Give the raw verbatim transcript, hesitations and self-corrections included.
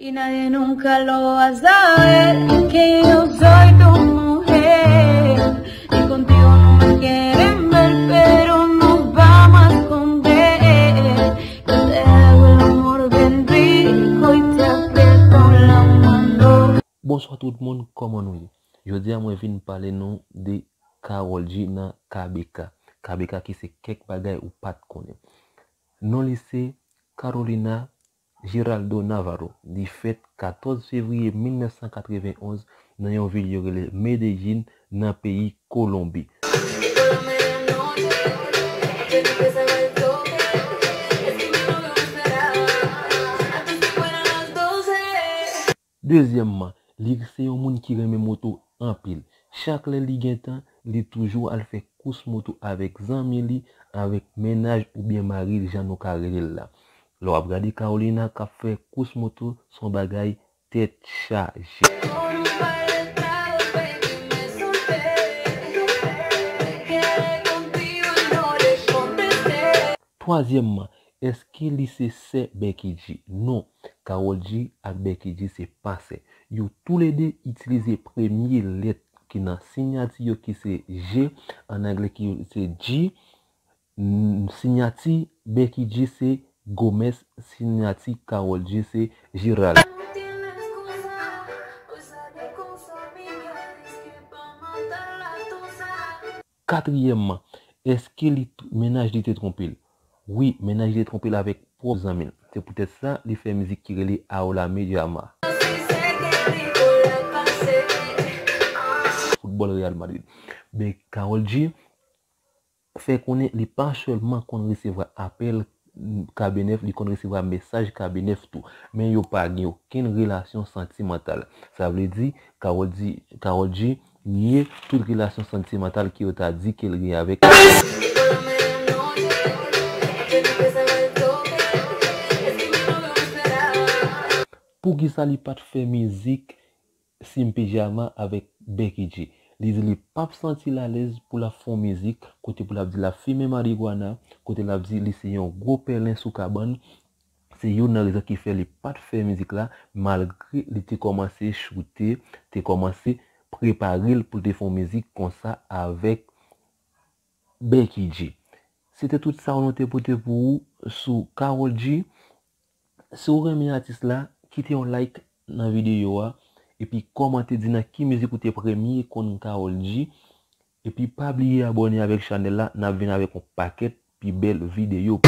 Y nadie nunca lo va a saber que yo soy tu mujer. Y contigo no me quieren ver, pero nos vamos a esconder. Yo te hago el amor bien rico y te aprieto la mano. Bonswa tout moun, kòman nou ye? Jodi a mwen vin pale nou de Karol G nan K B K. K B K ki se kèk bagay ou pa t konnen. Non li se Carolina Giraldo Navarro. Li fèt katòz fevriye mil nèf san katrevenn onz nan yon vil yo rele Medellín nan peyi Kolonbi. Dezyèmman, li se yon moun ki renmen moto anpil. Chak lè li gen tan, li toujou al fè kous moto avèk zanmi li, avèk mennaj oubyen mari l, jan nou ka rele l la. Lè w ap gade Carolina k ap fè kous moto, se yon bagay tèt chaje. Twazyèmman, èske li se sè Becky G? Non, Karol G ak Becky G se pa sè. Yo toulede itilize premye lèt ki nan siyati yo ki se G, an anglè ki se G. N- Siyati Becky G se Gomez, siyati Karol G se Giral. Katriyèmman, èske li mennaj li te twonpe l? Wi, mennaj li te twonpe l avèk pwòp zanmi l. Se poutèt sa li fè mizik ki rele Ahora me llama. Foutbòl Real Madrid. Men Karol G fè konnen li pa sèlman konn resevwa apèl K B nèf, li konn resevwa mesaj K B nèf tou. Men yo pa gen okenn relasyon santimantal. Sa vle di, Karol G, Karol G nye tout relasyon santimantal ke yo ta di ke l gen avèk. Poukisa li pa t fè mizik Sin Pijama avèk Becky G? Li di li p ap santi l alèz pou l ap fè yon mizik kote pou l ap di l ap fimen marigwana, kote l ap di li se yon gwo pèlen sou kabann. Se youn nan rezon ki fè li pa t fè mizik la, malgre li te kòmanse choute, te kòmanse prepare l pou l te fè yon mizik konsa avèk Becky G. Se te tout sa nou te pote pou ou sou Karol G. Si w renmen atis la, kite yon like nan videyo a, epi kòmante di nan ki mizik ou te premye konn Karol G. Epi pa bliye abòne avèk chanèl la, n ap vin avèk yon pakèt pi bèl videyo.